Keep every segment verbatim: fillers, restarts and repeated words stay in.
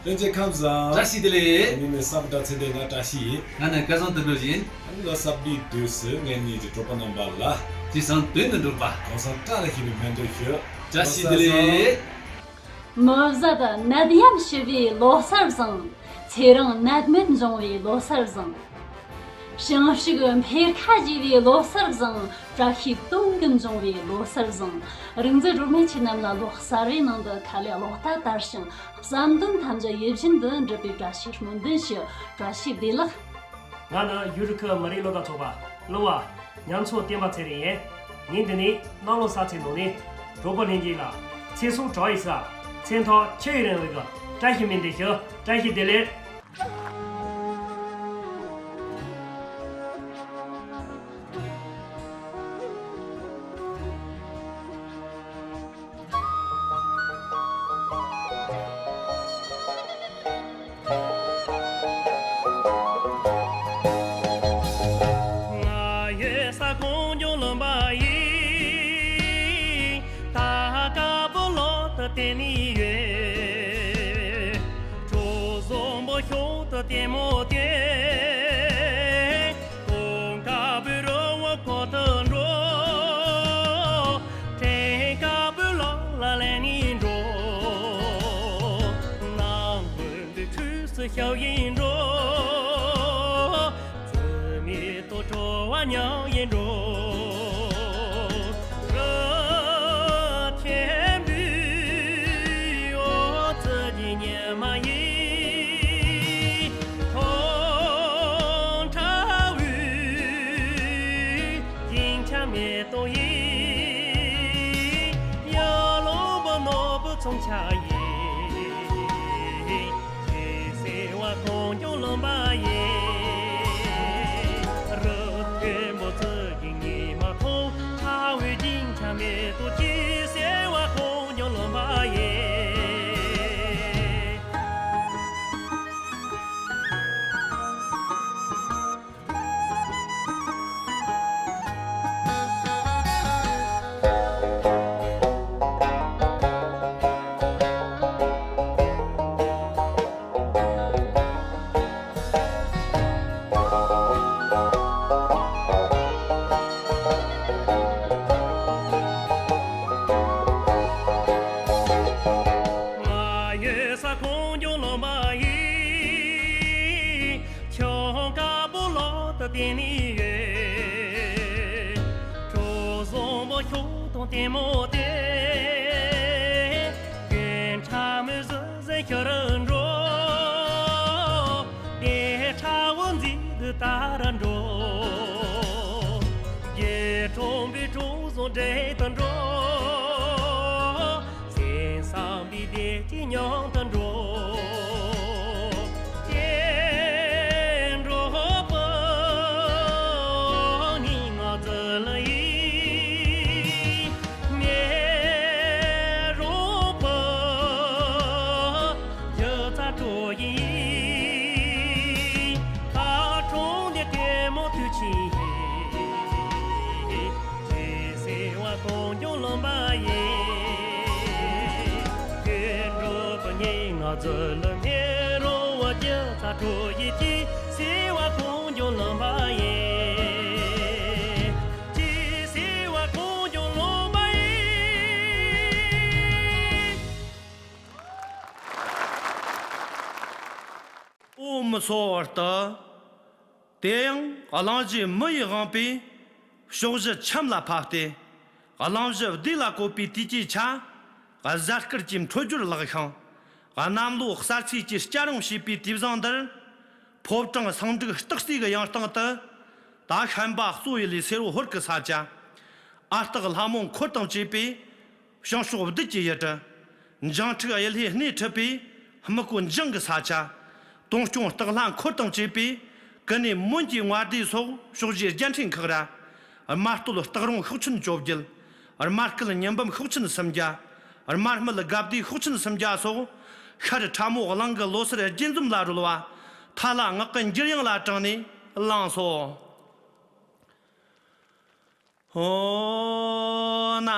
ལྷན་རྒྱས་ཁམས་བཟང་། བཀྲ་ཤིས་བདེ་ལེགས། ངའི་མིང་ནི་བསམ་དྲག་ཚེ་བརྟན། ང་བཀྲ་ཤིས་ཡིན། ང་ནི་སྐལ་བཟང་དོན་གྲུབ་ཡིན། ཨ་ནི་ལོ་གསར་པའི་དུས་སུ་ངེད་གཉིས་ཀྱི་གྲོགས་པོ་རྣམ་པ་ལ། ཅི་བཟང་དོན་དུ་འགྲུབ་པ། གང་བཟང་བཀྲ་ལ་ཤིས་པའི་སྨོན་འདུན་ཞུ། བཀྲ་ཤིས་བདེ་ལེགས། མི་བཟད་ནད་ཡམས་ཞི་བའི་ལོ་གསར་བཟང་། ཚེ་རིང་ནད་མེད་འབྱུང་བའི་ལོ་གསར་བཟང་། ཞིང་ཕྱུགས་འཕེལ་ཁ་རྒྱས་པའི་ལོ་གསར་བཟང་། བཀྲ་ཤིས་དུང་གི་འབྱུང་བའི་ལོ་གསར་བཟང་། རིག་འཛིན་སྒྲོལ་མས་ཁྱེད་རྣམས་ལ་ལོ་གསར་བའི་ནང་དུ་ཁ་ལས་གློག་ལྟར་དར་ཞིང་། བསམ་དོན་ཐམས་ཅད་ཡིད་བཞིན་དུ་འགྲུབ་པའི་བཀྲ་ཤིས་སྨོན་འདུན་ཞུ། བཀྲ་ཤིས་བདེ་ལེགས། ང་ནི་ཡུ་རུ་ཁུ་མི་རིགས་སློབ་གྲྭ་ཚོགས་པ་སློབ་པ་ཉམས་ཚོ་བསྟན་པ་ཚེ་རིང་ཡིན། ཉིན་འདི་ནི་གནམ་ལོ་གསར་ཚེས་ནང་ནས་གྲོགས་པོ་ལྷན་རྒྱས་ལ་ཚེ་སྲོག་བྲལ་བའི་ས། ཚེ་མཐོང་ཆུ་ཡི་རིང་ལུགས་ཀྱི་བཀྲ་ཤིས་སྨོན་འདུན་ཞུ། བཀྲ་ཤིས་བདེ་ལེགས། ང་ཡོད་ས་གངས་ལྗོངས་ལུང་པ་ཡི། ད་དཀར་པོ་ལོག་ཏུ་བསྟན་ནས་ཡོད། གྲོགས་བཟང་པོ་ཤོག་ཏུ་ལྟད་མོ་སྟེ། གོང་དཀར་པོའི་རི་བོ་བསྐོར་དུ་འགྲོ། སྤྲིན་དཀར་པོའི་ལ་ལ་ལེན་ནས་འགྲོ། ནམ་རྒྱུན་དུ་ཁྲུས་སུ་ཤབ་ཡིན་འགྲོ། རྩི་མེད་དུ་བྲོ་བ་མྱང་ཡིན་འགྲོ། རི་ཆེན་པོའི་འོག་ཙི་གི་ཉི་མ་ཡིན། ཐོག་ཁྲ་བོའི་ཞིང་ཆ་མེ་ཏོག་ཡིན། ཡར་ཀླུང་པོ་ནོར་བུ་ཚོམ་ཆ་ཡིན། ཅི་ཟེར་བ་གངས་ལྗོངས་ལུང་པ་ཡིན། རི་མཐོན་པོ་ཙི་གི་ཉི་མ་མཐོང་། ཁྲ་བོའི་ཞིང་ཆ་མེ་ཏོག་ཅི་ཟེར་བ་གངས་ལྗོངས་ལུང་པ་ཡིན། ང་ཡོད་ས་གངས་ལྗོངས་ལུང་པ་ཡི། ཆུ་དཀར་པོ་ལོག་ཏུ་བསྟན་ནས་ཡོད། གྲོགས་བཟང་པོ་ཤོག་དང་ལྟད་མོ་སྟེ། རྒན་ཁྲ་མོའི་གཟི་བརྗིད་ཤར་འགྲོ། བདེ་ཁྲ་བོ་མཛེས་སྡུག་དར་འགྲོ། རྒྱལ་གྲོང་པའི་གྲོགས་བཟང་འབྲེལ་དུ་འགྲོ། སེམས་བསམ་པའི་བདེ་སྐྱིད་མྱང་དུ་འགྲོ། སྐྱེ་འགྲོ་བ་ནི་ང་ཚོ་ལ་ཡིན། མེ་རོ་བ་རྒྱུ་རྩ་དྲོ་ཡིན། ཁ་གྲོང་འདི་ལྟད་མོ་དུས་ཆེན་ཡིན། ཅི་ཟེར་བ་གངས་ལྗོངས་ལུང་པ་ཡིན། ཁྱོད་འགྲོ་བ་ཉིན་ང་ཚོ་ལ་མེ་རོ་བ་རྒྱུ་རྩ་དྲོ་ཡིན། ཅི་ཟེར་བ་གངས་ལྗོངས་ལུང་པ་ཡིན། ཅི་ཟེར་བ་གངས་ལྗོངས་ལུང་པ་ཡིན། ཨོ་མི་སོ་ཨར་ཏ། དེ་ཡང་གླིང་བཞི་མི་ཡི་དབང་པོས་ཕྱོགས་བཞི་ཁྱམས་ལ་ཕབ་སྟེ། གླིང་བཞི་བདེ་ལ་བཀོད་པའི་དུས་ཀྱི་ཆ། གཟའ་སྐར་གྱི་འཕྲོད་སྦྱོར་ལེགས་ཤིང་། གནམ་ལོ་གསར་ཚེས་ཀྱི་སྐྱ་རེངས་བྱེད་པའི་དུས་བཟང་འདིར། ཕོ་བྲང་བསང་དྲུག་སྟག་རྩེ་གི་ཡང་སྟེང་དུ། ད་ཤན་པ་གཙོ་ཡི་ལས་སེར་བོ་ཧོར་གྱི་ས་ཆ། ཨ་སྟག་ལྷ་མོ་འཁོར་དང་བཅས་པའི། བྱང་ཕྱོགས་བདུད་ཀྱི་ཡུལ་དུ། འཇང་ཕྲུག་གཡུ་ལྷས་སྣེ་ཁྲིད་པའི། སྨུག་པོ་འཇང་གི་ས་ཆ། དུང་སྐྱོང་སྟག་ལྷ་འཁོར་དང་བཅས་པའི། ཀུན་ནས་མོན་གྱི་དངོས་སྡེ་སོགས་ཕྱོགས་བཞིའི་རྒྱལ་ཕྲན་ཁག་ར། རྨ་སྟོད་སྟག་རོང་ཤོག་ཆེན་བཅོ་བརྒྱད། རྨ་སྐད་ཉི་འབུམ་ཤོག་ཆེན་སུམ་བརྒྱ། རྨ་སྨད་དགའ་བདེ་ཤོག་ཆེན་སུམ་བརྒྱ་སོགས། ཤར་ཁྲ་མོ་གླིང་གི་ལོ་སར་རྒྱས་འཛོམས་ལ་རོལ་བ། ཐ་ལ་ངག་གི་འགྱུར་དབྱངས་ལ་དྲངས་ནས་བླངས་སོ། ཧོ་ན་ཡང་།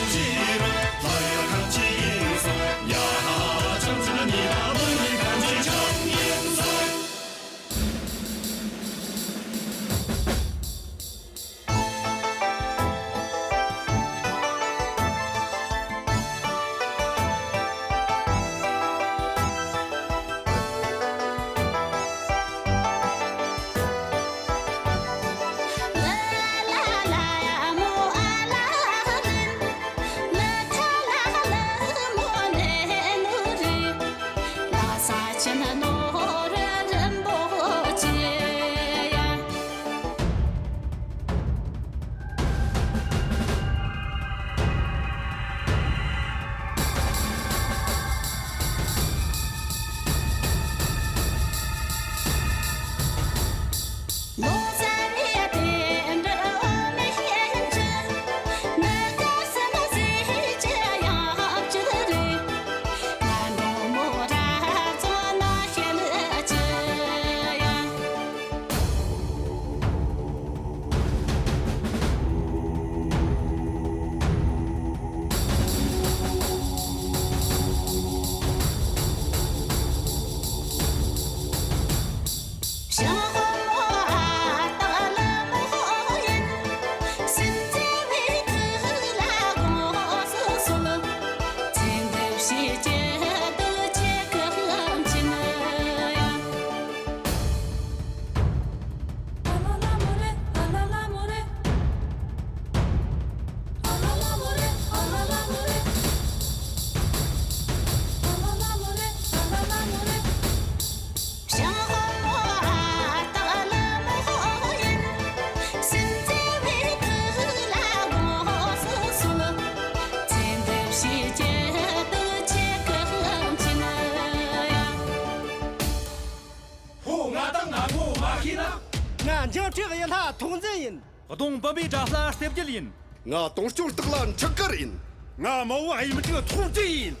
འཇིང་ཁྲིག་གཡུ་ལྷ་ཐོག་འཛིན་ཡིན། གདོང་འབུམ་པའི་དགྲ་ལྷ་རྩེ་རྒྱལ་ཡིན། ང་དུང་སྐྱོང་སྟག་ལྷ་འཕྲུལ་དཀར་ཡིན། ང་མོ་བོ་གཡུ་འབྲུག་ཐོག་འཛིན་ཡིན།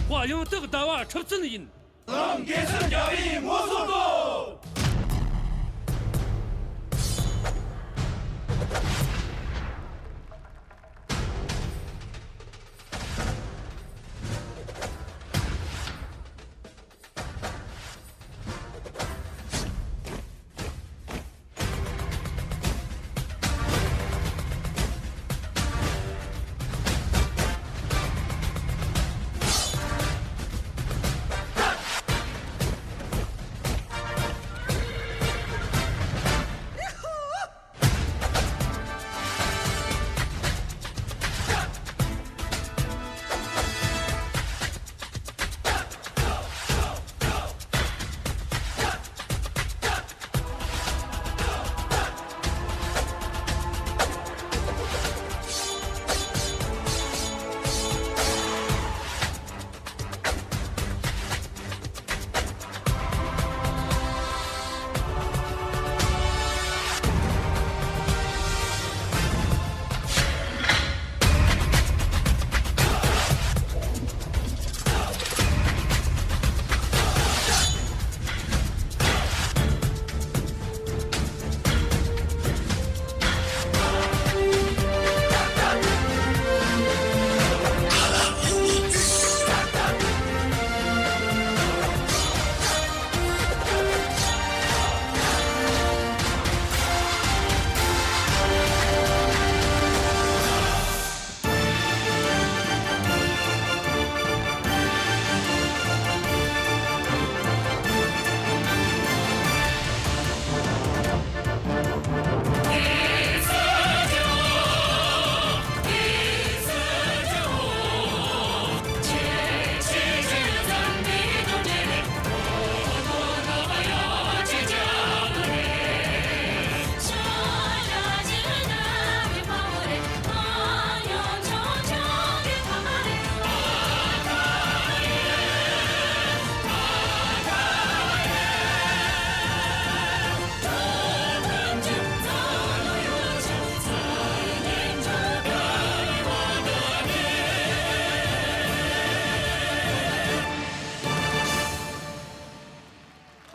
དཔའ་ཡང་དག་ཟླ་བ་ཁྲི་བཙུན་ཡིན། ལམ་གེ་སར་རྒྱལ་བའི་ངོ་སོ་བསྟོད།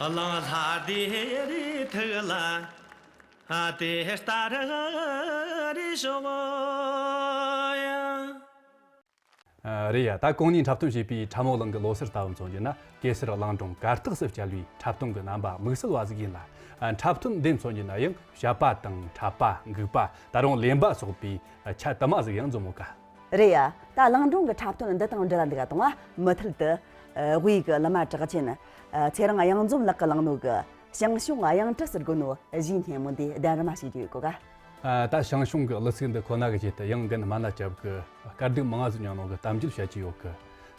གླང་ལྷ་དེ་རི་ཐུག་ལ་ཨ་དེ་ལྟར་རི་ཤོག་ཡ། ཨ། རེད་ཡ། ད་གོང་ནས་འཁྲབ་སྟོན་བྱས་པའི་ཁྲ་མོ་གླིང་གི་ལོ་གསར་ལྟ་བུ་མཚོན་རྒྱུ་ན། གེ་སར་གླིང་སྒྲུང་གར་སྟེགས་སུ་བསྐྱལ་བའི་འཁྲབ་སྟོན་གྱི་རྣམ་པ་དམིགས་བསལ་བ་ཟིག་ཡིན་ལ། ཨ། འཁྲབ་སྟོན་འདི་མཚོན་རྒྱུ་ན་ཡང་བཤད་པ་དང་འཁྲབ་པ། འགུག་པ། ད་རུང་ལེན་པ་སོགས་པའི་ཆ་དུ་མ་ཟིག་ཡང་འཛོམས་མོད་ཀ། རེད་ཡ། ད་གླིང་སྒྲུང་གི་འཁྲབ་སྟོན་འདི་དང་འབྲེལ་ལ་འདུག་ག་དང་བ། མུ་མཐུད་དུ། ཨ། དབུས་ཀྱི་བླ་མ་གྲགས་ཅན། ཨ། ཚེ་རིང་གཡང་འཛོམས་ལགས་ཀྱིས་བླངས་ནོ་གི། ཞང་ཞུང་གཡང་ཁྲི་ཟེར་གོ་ནོ་གཞས་སྙན་མོ་འདི་གདན་རིམ་མ་ཞིག་རྒྱུ་ཡོད་གོ་ག། ཨ། ད་ཞང་ཞུང་གི་གླུ་ཚིག་འདི་ཁོ་ན་གི་ཆེད་དུ་ཡང་རྒན་སྨན་བླ་སྐྱབས་ཀྱིས་དཀའ་སྡུག་མང་ང་ཟིག་མྱངས་ནོ་གི་གཏམ་རྒྱུད་བཤད་ཀྱི་ཡོད་གི།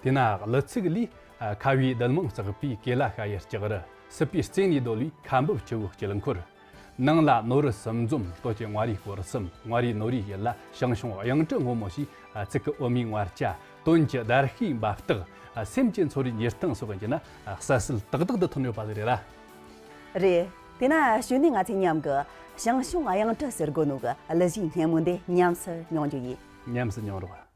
དེ་ན་གླུ་ཚིག་ལས། ཨ། ཁ་བའི་རྡུལ་མང་བརྩེགས་པའི་གོས་ལ་ཤ་ཡི་ལྕགས་རི། སྲིད་པའི་རྩེ་ནས་རྡོལ་བའི་ཁ་འབབ་ཆུ་བོའི་དཀྱིལ་འཁོར། ནང་ལ་ནོར་བུ་གསུམ་འཛོམས། སྟོད་ཀྱི་མངའ་རིས་སྐོར་གསུམ། མངའ་རིས་ནོར་བུའི་ཡུལ་ལ་ཞང་ཞུང་གཡང་ཁྲི་སྔོན་མོ་ཞེས། ཨ། ཚིག་གི་འོ་མའི་མངར་ཆ། དོན་གྱི་བརྡར་ཤའི་འབབ་སྟེགས། ཨ། སེམས་ཀྱི་མཚོ་རུའི་འགྱུར་སྟངས་སོགས་ཀྱི་ན། ཨ། གསལ་གསལ་ཏག་ཏག་ཏུ་ཐོན་ཡོད་པ་ཟིག་རེད་ལ། རེད། དེ་ན་གཞུག་ནས་ང་ཚོས་མཉམ་གི་ཞང་ཞུང་གཡང་ཁྲི་ཟེར་གོ་ནོ་གི་གླུ་གཞས་སྙན་མོ་འདི་ཉམས་སུ་མྱོང་རྒྱུ་ཡིན། ཉམས་སུ་མྱོང་རོགས།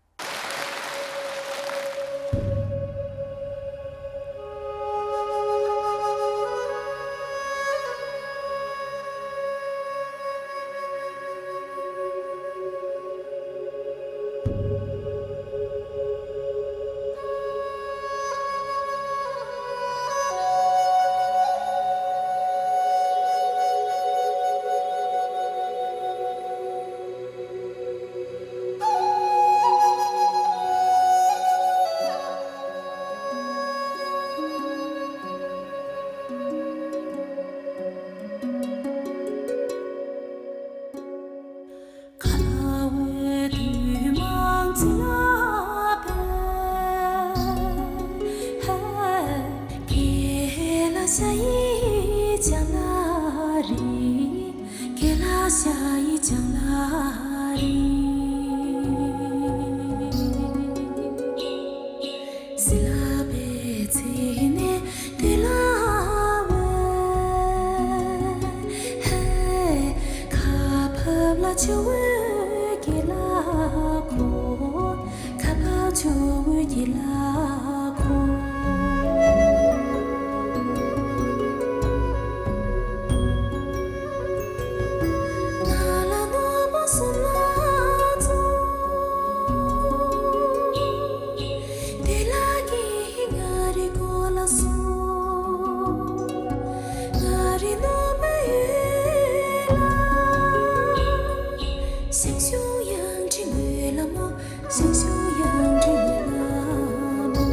ཆུ་བོའི་དཀྱིལ་ལ་འཁོར། ཁ་བ་ཆུ་བོའི་དཀྱིལ་ལ་འཁོར། ང་ལ་ནོར་བུ་གསུམ་ལ་བཙུགས། དེ་ལ་གི་ང་རའི་གོ་ལ་སོང་། ང་རའི་ནོར་བུ་ཡོད་ལ། ཞང་ཞུང་གཡང་ཁྲི་ངོས་ལ་མོ། ཞང་ཞུང་གཡང་ཁྲི་ངོས་ལ་མོ།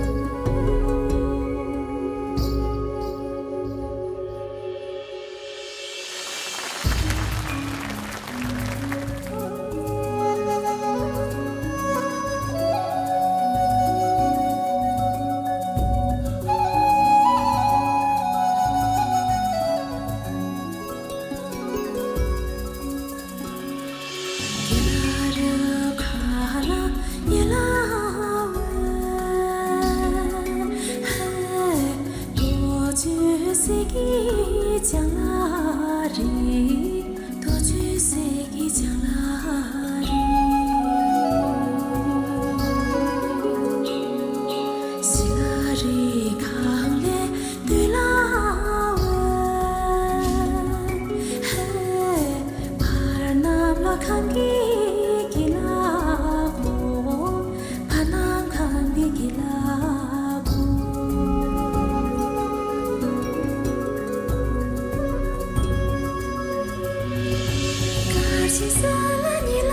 བར་རྣམས་ལ་ཁམས་ཀྱི་དཀྱིལ་འཁོར། བར་རྣམས་ཁམས་ཀྱི་དཀྱིལ་འཁོར། དཀར་ཆ་ས་ལ་ཉི་ལ་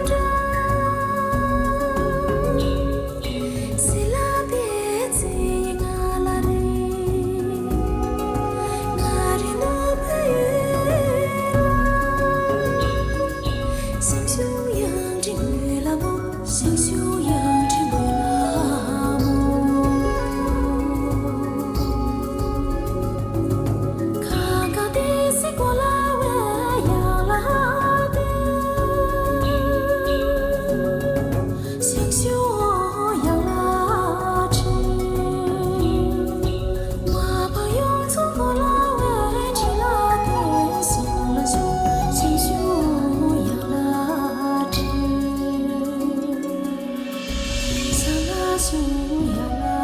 འདྲ། སྲིད་ལ་བདེ་ཚེ་ང་ལ་རེ། ང་རེ་ནོར་བུ་ཡོད་ལ། ཞང་ཞུང་གཡང་ཁྲི་ངོས་ལ་མོ། ཞང་ཞུང་གཡང་ཁྲི་ངོས་ལ་མོ། གང་ག་བདེ་སྲིད་གོ་ལ་བའི་ཡང་ལ་བདེ། ཞང་ཞུང་གཡང་ལ་ཁྲི། མ་པ་ཡོངས་སུ་གོ་ལ་བའི་ཁྲི་ལ་བདེ། ཞང་ལ་ཞུང་། ཞང་ཞུང་གཡང་ལ་ཁྲི། ཞང་ལ་ཞུང་གཡང་ལ་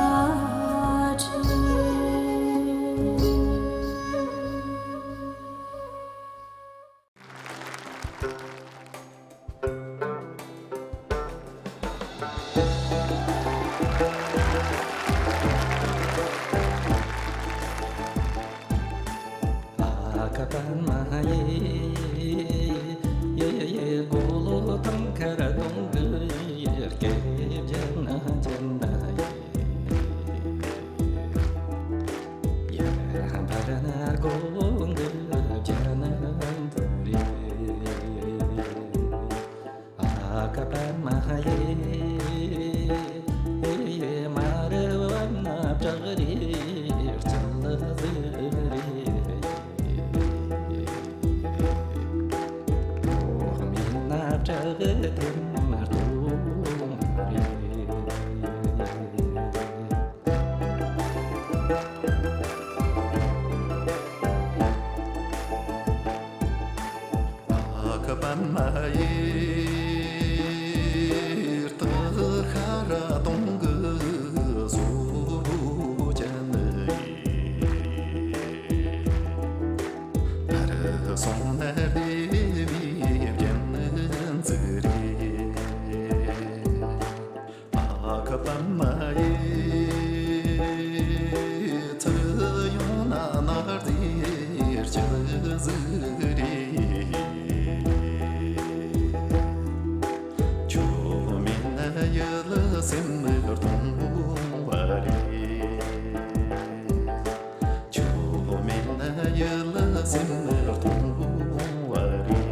ཁྲི།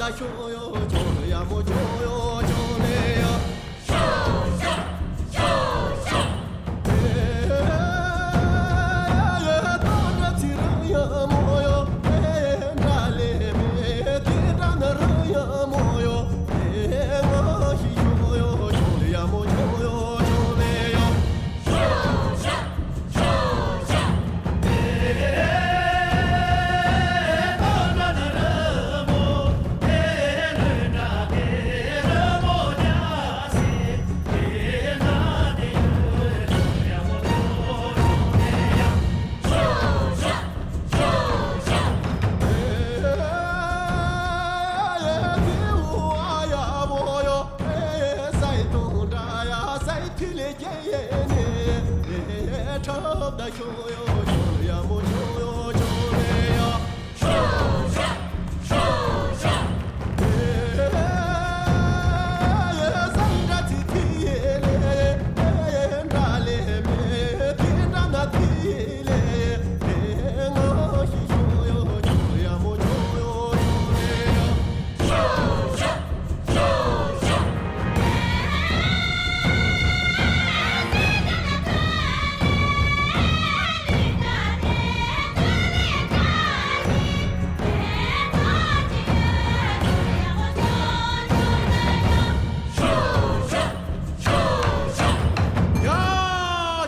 ཡ།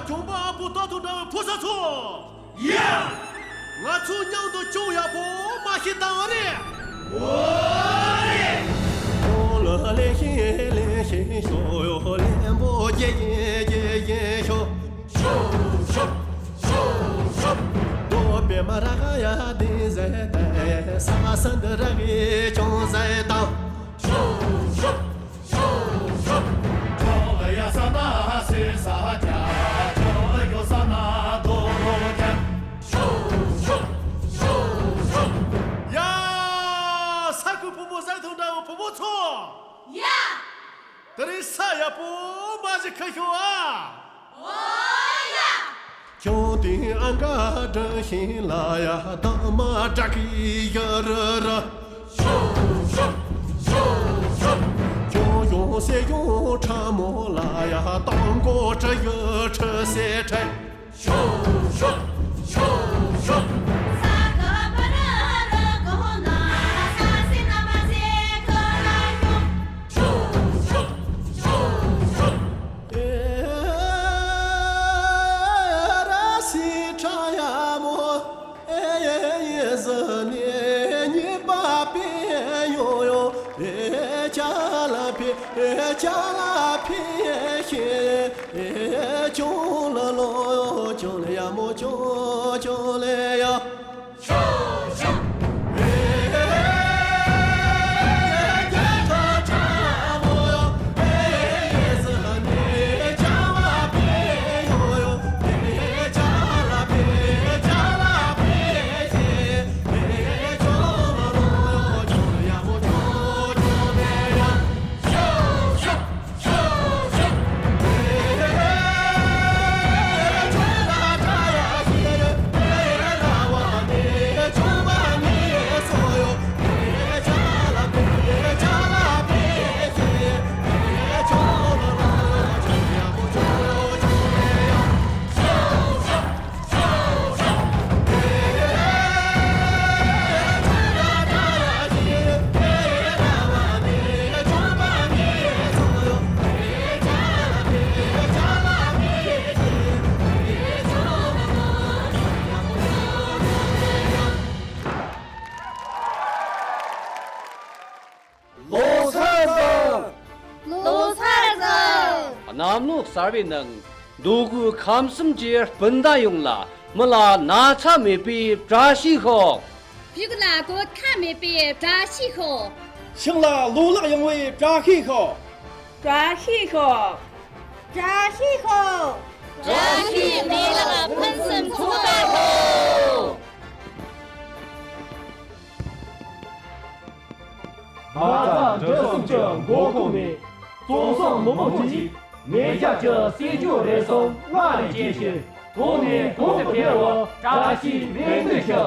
གྱོང་པ་ཨ་པོ་ཏོ་ཏོ་འདྲ་བའི་ཕོ་གསར་ཚོ། ཡ། ང་ཚོ་མཉམ་དུ་གྱོང་ཡག་པོ་མ་ཤི་བཏང་བ་རེད། འོ་རེད། ཁོང་ལ་ལེན་ཤིང་ལེན་ཤིང་ཤོག་ཡོ་ལེན་པོ་རྒྱལ་ཡིན་རྒྱལ་ཡིན་ཤོག་ཤོག་ཤོག་ཤོག་ཤོག་ཏོ་པེ་མ་ར་ག་ཡ་དེ་ཟེ་ཏེ་ས་ས་འདི་ར་གི་གྱོང་ཟེ་དང་། ཤོག་ཤོག་ཤོག་ཤོག་ཁྱོད་ལ་ཡ་ས་ན་སེ་ས་ཀྱ། ཁྱོད་ལ་ཡོ་ས་ན་རྡོ་རོ་ཀྱ། ཤོག་ཤོག་ཤོག་ཤོག་ཡ། ས་ཁུལ་བུ་མོ་ཟ་ཐུང་འདྲ་བོ་བུ་མོ་ཚོ། ཡ། དེ་རིང་ས་ཡག་པོ་མ་ཞིག་ཁ་ཤོ་ཨ། ཨོ་ཡ། ཁྱོད་དེ་ཨང་ཀ་འདྲ་ཞིག་ལ་ཡ་དང་མ་དྲག་གི་ཡ་ར་ར། ཤོག་ཤོག་ཤོག་ཤོག་ཁྱོད་ཡོང་སེ་ཡོང་ཁྲ་མོ་ལ་ཡ་དང་མགོ་ཁྲ་ཡ་ཁྲ་སེ་ཁྲ། ཤོག་ཤོག་ཤོག་ཤོག་ས་ག་པ་ར་ར་གོ་ན་ས་སེ་ན་མ་སེ་ག་ར་ཤོག་ཤོག་ཤོག་ཤོག་ཤོག་ཨེ་ར་སི་ཁྲ་ཡ་མོ། ཨེ་ཡེ་ཡེ་ཟི་ནེ་ཉི་པ་པེ་ཡོ་ཡོ། ཨེ་ཅ་ལ་པེ་ཨེ་ཅ་ལ་པེ་ཤེ། ཨེ་ཅོ་ལ་ལོ་ཅོ་ལ་ཡ་མོ་ཅོ་ཅོ་ལེ་ཡ། ལོ་གསར་བཟང་། ལོ་གསར་བཟང་། གནམ་ལོ་གསར་བའི་ནང་། འདོད་དགུའི་ཁམས་གསུམ་གྱི་སྤུན་ཟླ་ཡོངས་ལ་མི་ལ་ན་ཚ་མེད་པའི་བཀྲ་ཤིས་ཤོག་ཕྱུགས་ལ་གོད་ཁ་མེད་པའི་བཀྲ་ཤིས་ཤོག་ཤིང་ལ་ལོ་ལེགས་ཡོང་བའི་བཀྲ་ཤིས་ཤོག་བཀྲ་ཤིས་ཤོག་བཀྲ་ཤིས་ཤོག་བཀྲ་ཤིས་མེ་ལེགས་ཕུན་སུམ་ཚོགས་པར་ཤོག་ནགས་ཚལ་འབྲི་གསུམ་གྱི་མགོ་ཁུངས་ནས། བཙོན་སྲུང་མི་མང་གིས་མེ་རྒྱལ་གྱི་སྲིད་ཇུས་རེ་ཟུང་སྔར་ལས་རྒྱས་ཤིང་། གོང་ནས་གོང་དུ་འཕེལ་བར་བཀྲ་ཤིས་སྨོན་འདུན་ཞུ།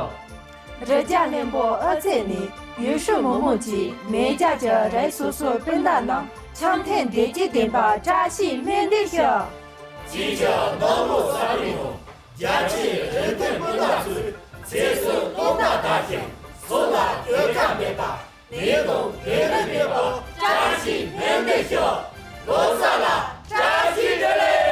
རི་རྒྱལ་ལྷུན་པོ་ཨོ་རྩེ་ནས། ཡུལ་ཤུལ་མི་མང་གིས་མེ་རྒྱལ་གྱི་རས་སོ་སོའི་སྤུན་ཟླ་རྣམས་འཆམ་མཐུན་བདེ་སྐྱིད་ལྡན་པར་བཀྲ་ཤིས་སྨོན་འདུན་ཞུ། ཅིའི་ཕྱིར་ནང་ལོགས་ས་རིམ་ནང་རྒྱལ་གཅེས་རིན་ཐང་སྤུན་ཟླ་ཚོས་ཚེ་སྲོག་སྟོང་ཟད་བཏང་ཞིང་སྲོག་ལ་གྱོད་ཁ་མེད་པ། ནད་དང་ནད་རིགས་མེད་པར་བཀྲ་ཤིས་སྨོན་འདུན་ཞུ། ལོ་གསར་ལ་བཀྲ་ཤིས་བདེ་ལེགས།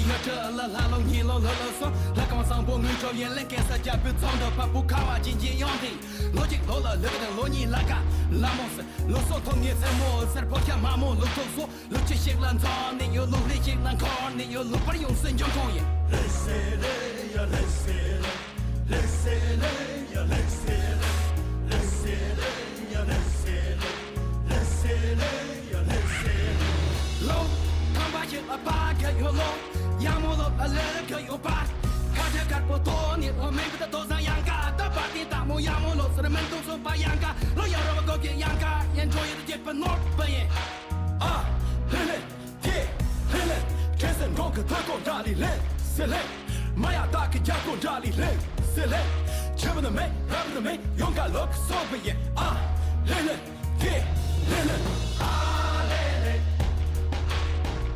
ང་ཁྲི་ལ་ལྷ་ལོ་ཉི་ལོ་ལོ་ལོ་སོ་ལྷ་ཁང་བཟང་པོ་དངུལ་གྲོ་ཡན་ལེན་སྐད་ས་རྒྱ་བོད་ཚང་དུ་ཕ་བུ་ཁ་བ་ཅན་གྱི་ཡོང་དེ། ལོ་གཅིག་ལོ་ལ་ལུག་དང་ལོ་གཉིས་ལ་ཀ་ལ་མོ་སི་ལོ་སོ་ཐོབ་ངེས་སེར་མོ་སེར་ཕོ་ཁྱ་མ་མོ་ལུག་ཐོབ་སོ། ལུག་ཆུ་ཞིག་ལ་འཛོམས་ནས་ཡོད། ལུག་ལྷས་ཞིག་ལ་འཁོར་ནས་ཡོད། ལུག་པར་ཡོང་སྲིད་འཇོན་ཁོང་ཡིན། ལེ་སེ་ལེ་ཡ་ལེ་སེ་ལེ། ལེ་སེ་ལེ་ཡ་ལེ་སེ་ལེ། ལེ་སེ་ལེ་ཡ་ལེ་སེ་ལེ། ལེ་སེ་ལེ་ཡ་ལེ་སེ་ལེ། ལོ་ཁམས་པ་ཞིག་ལ་པ་ག་ཡོད་ལོ། ཡ་མོ་ལོ་ལ་ལེ་ག་ཡོད་པ། ཁ་ཆ་དཀར་པོ་ཏོ་ནི་ལོ་མིང་གི་ད་ཏོ་ཟ་ཡང་ག་ད་པ་ཏི་ད་མོ་ཡ་མོ་ལོ་སུ་ར་མིན་ཏུ་སོ་པ་ཡང་ག་ལོ་ཡ་རོ་བ་གོ་གི་ཡང་ག་ཡན་ཇོ་ཡོད་རྒྱས་པ་ནོར་པ་ཡིན། ཨ་ལེ་ལེ། ཀྱེ། ལེ་ལེ། ཁྲེ་སེ་འབྲོང་གི་ཐོད་སྐོར་འདྲ་ལི་ལེ་སེ་ལེ། མ་ཡ་སྟག་གི་རྒྱ་སྒོ་འདྲ་ལི་ལེ་སེ་ལེ། ཆེ་བ་ནི་མེ་རབ་ནི་མེ་ཡོང་ག་ལོག་སོ་བི་ཡེ། ཨ་ལེ་ལེ། ཀྱེ། ལེ་ལེ། ཨ་ལེ་ལེ།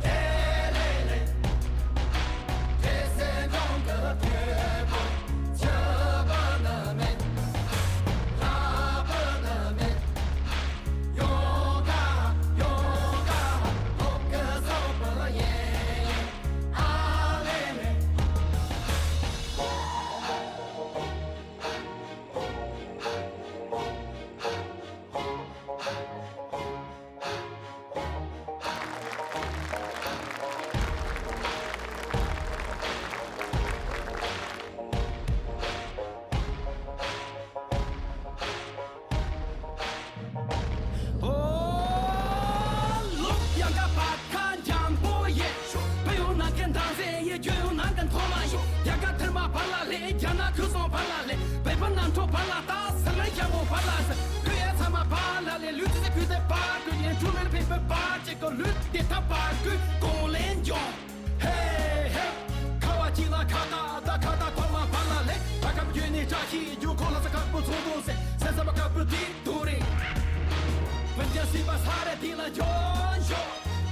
ཀྱེ་ལེ་ལེ། ཁྲེ་སེ་འབྲོང་གི་ཐོད་སྐོར་ཆེ་བ་ནི་མེ་རབ་ནི་མེ། ཨོ། ལུག་ཡང་ག་བར་ཁ་འཇམ་པོ་ཡེ། བོད་ཡོང་ནང་གི་འདང་ཟེ་ཡེ། རྒྱུ་ཡོང་ནང་གི་མཐོ་མ་ཡེ། རྒྱ་གར་ཐེར་མ་བར་ལ་ལེ། རྒྱ་ནག་ཁུ་སོང་བར་ལ་ལེ། བོད་པ་གནམ་གྲུ་བར་ལ་ལྟ། ས་ལེ་ཞྭ་མོ་བར་ལ་ཟེ། བོད་ཡ་ཚང་མ་བར་ལ་ལེ། ལུས་ཏི་ཟེ་བོད་དེ་བར་དུ་ཡེ། འགྲོ་མེད་ཕེབས་པའི་བར་ཅིག་གི་ལུས་དེ་ཐ་བར་དུ་གོང་ལེན་འཇོང་། ཧེ་ཧེ། ཁ་བ་གཅིག་ལ་ཁ་བཏགས་ད་ཁ་བཏགས་གོང་མ་བར་ལ་ལེ། ད་སྐབས་རྒྱུད་ནས་བཀྲ་ཤིས་རྒྱུ་ཁོ་ལ་ས་ཁ་བུ་ཚོང་དུ་ཟེ། སེམས་ས་མ་ཁ་བུ་དེ་དུ་རེད། བུན་ཀྱང་སྲིད་པ་ས་རེ་དེ་ལ་འཇོག་འཇོག་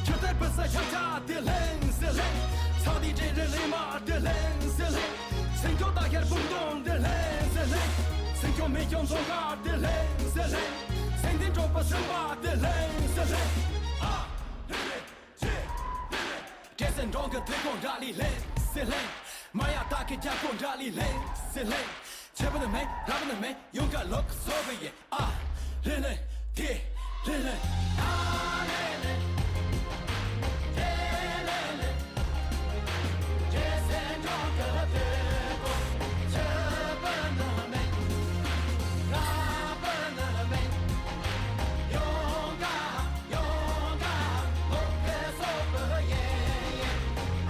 ཆུ་གཏེར་བུ་ས་ཤ་ཆ་དེ་ལེན་ཟེ་ལེན། ཚ་དེ་དྲན་རེ་ལེན་མ་དེ་ལེན་ཟེ་ལེན། སེང་སྐྱོ་ད་ཤར་བུང་སྟོང་དེ་ལེན་ཟེ་ལེན། སེང་སྐྱོ་མེ་སྐྱོ་མཚོ་ཁ་དེ་ལེན་ཟེ་ལེན། སེང་ལྡེང་འབྲོག་པ་སེམས་པ་དེ་ལེན་ཟེ་ལེན། ཨ་ལེ་ལེ། ཁྲེ་སེ་འབྲོང་གི་ཐོད་སྐོར་འདྲ་ལི་ལེ་སེ་ལེ། མ་ཡ་སྟག་གི་རྒྱ་སྒོ་འདྲ་ལི་ལེ་སེ་ལེ། ཆེ་བ་ནི་མེ་རབ་ནི་མེ་ཡོང་ག་ལོག་སོ་བི་ཡེ། ཨ་ལེ་ལེ། ཀྱེ་ལེ་ལེ། ཨ་ལེ་ལེ། ཀྱེ་ལེ་ལེ། ཁྲེ་སེ་འབྲོང་གི་ཐོད་སྐོར་ཆེ་བ་ནི་མེ་རབ་ནི་མེ། ཡོང་ག་ཡོང་ག་ལོག་གི་སོ་བི་ཡེ་ཡེ།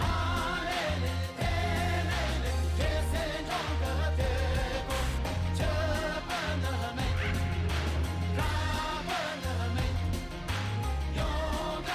ཨ་ལེ་ལེ། ཨེ་ལེ་ལེ། ཁྲེ་སེ་འབྲོང་གི་ཐོད་སྐོར་ཆེ་བ་ནི་མེ་རབ་ནི་མེ། ཡོང་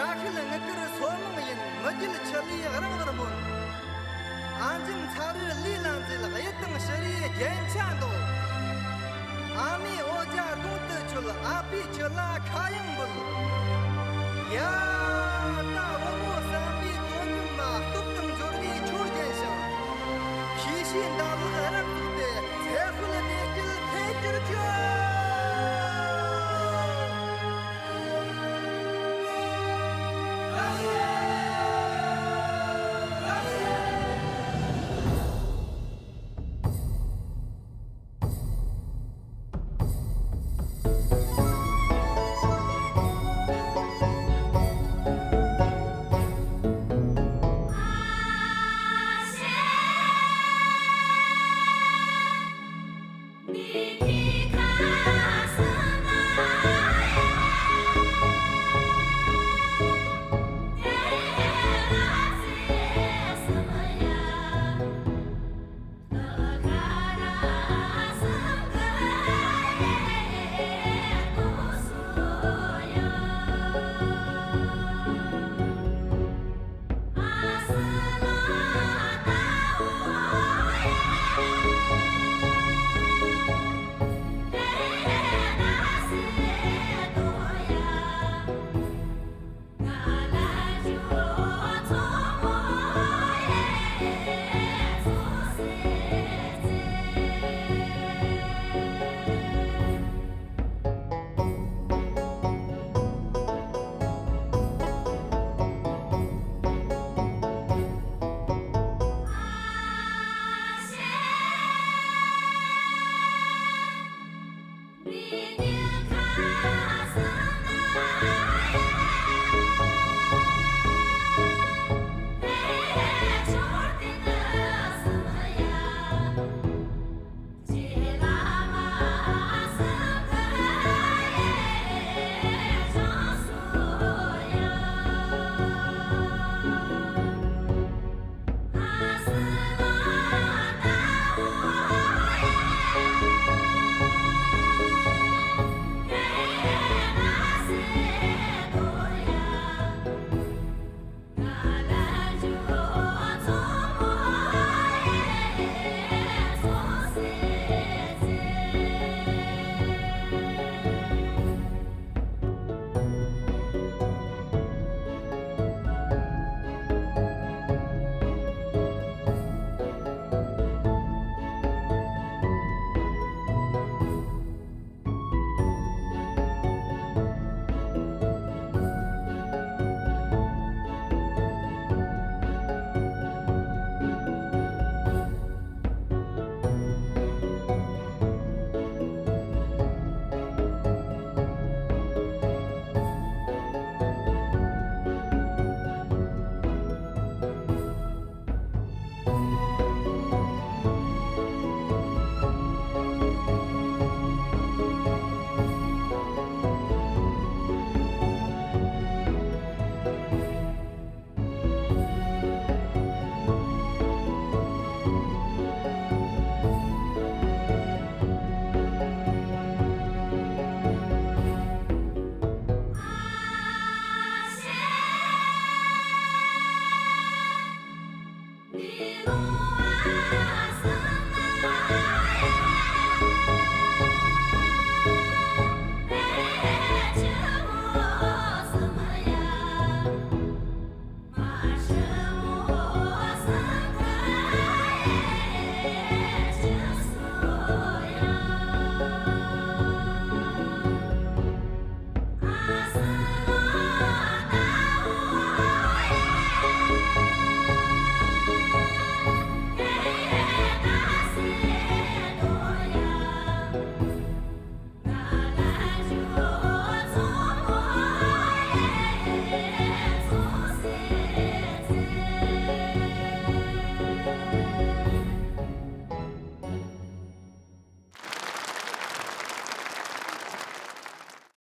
ཀ་ཤོད་དངུལ་དཀར་སོར་མོ་ཡིན། མི་རྒྱུད་ཆུ་ལུའི་རང་བར་སྨོན། ཨ་འཇམ་ཚ་རུ་ལུས་ལ་མཛེས། གཡུ་དང་ཞུ་རུའི་རྒྱན་ཆ་འདོད། ཨ་མའི་འོ་ཇ་དགུང་དུ་མཆོད། ཨ་ཕའི་ཆུ་ལ་ཁ་གཡང་འབུལ། ཡ། ད་བུ་མོ་བསམ་པའི་དོན་འགྲུབ་མ། སྟོབས་དང་འབྱོར་པའི་མཆོག་ལྡན་ཞིང་། ཤེས་བྱའི་འདམ་ལག་རབ་བཙུགས་ཏེ། ཚེ་ཧུལ་གནས་སྐྱིད་འཕེལ་གྱུར་ཅིག།